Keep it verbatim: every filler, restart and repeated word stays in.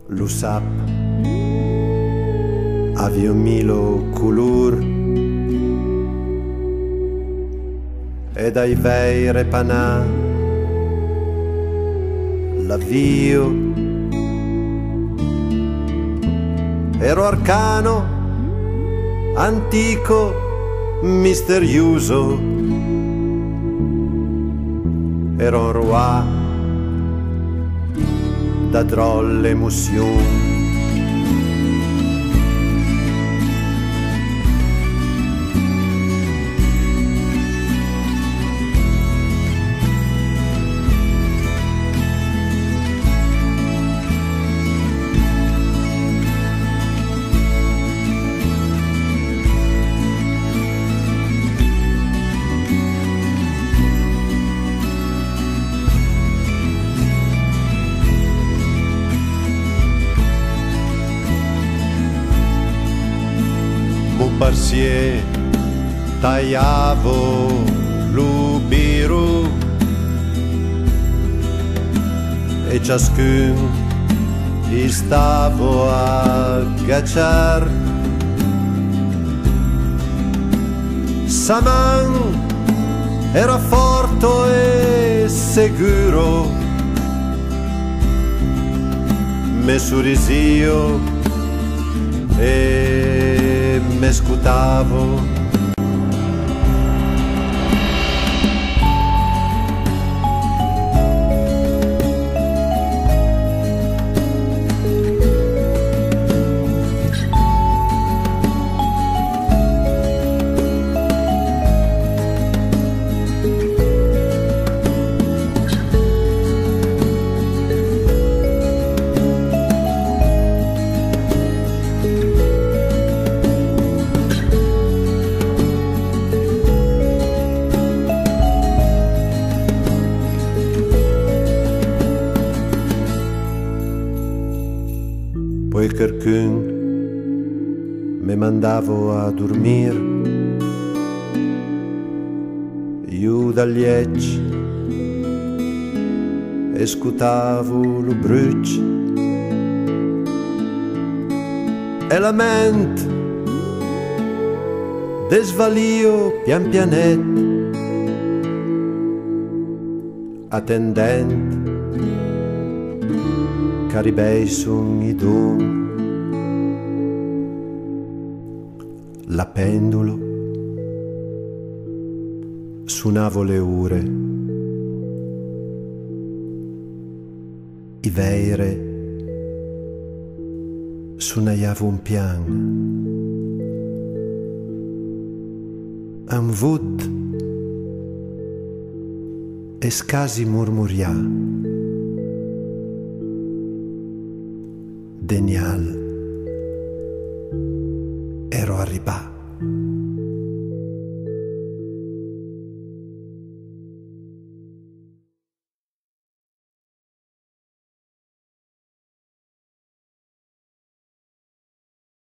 Lo sap aviá mila colors e dai veire panar la via. Èra arcana, antica, misteriosa. Èra un roi da dròlla emocion. Mon parcier talhava lo biron e chascun estava a agachar. Sa man èra fòrta e segura, me sorisiá e m'escotava. Puèi qualqu'un me mandava a dormir. Ieu dal lièch escotava lo bruch e la ment desvalia pian pianet, atendent qu'arribèisson i dons. La pendula sonava le ore. I veire sonalhavon pian. Un vot es quasi mormoriar. Denial èra arribat.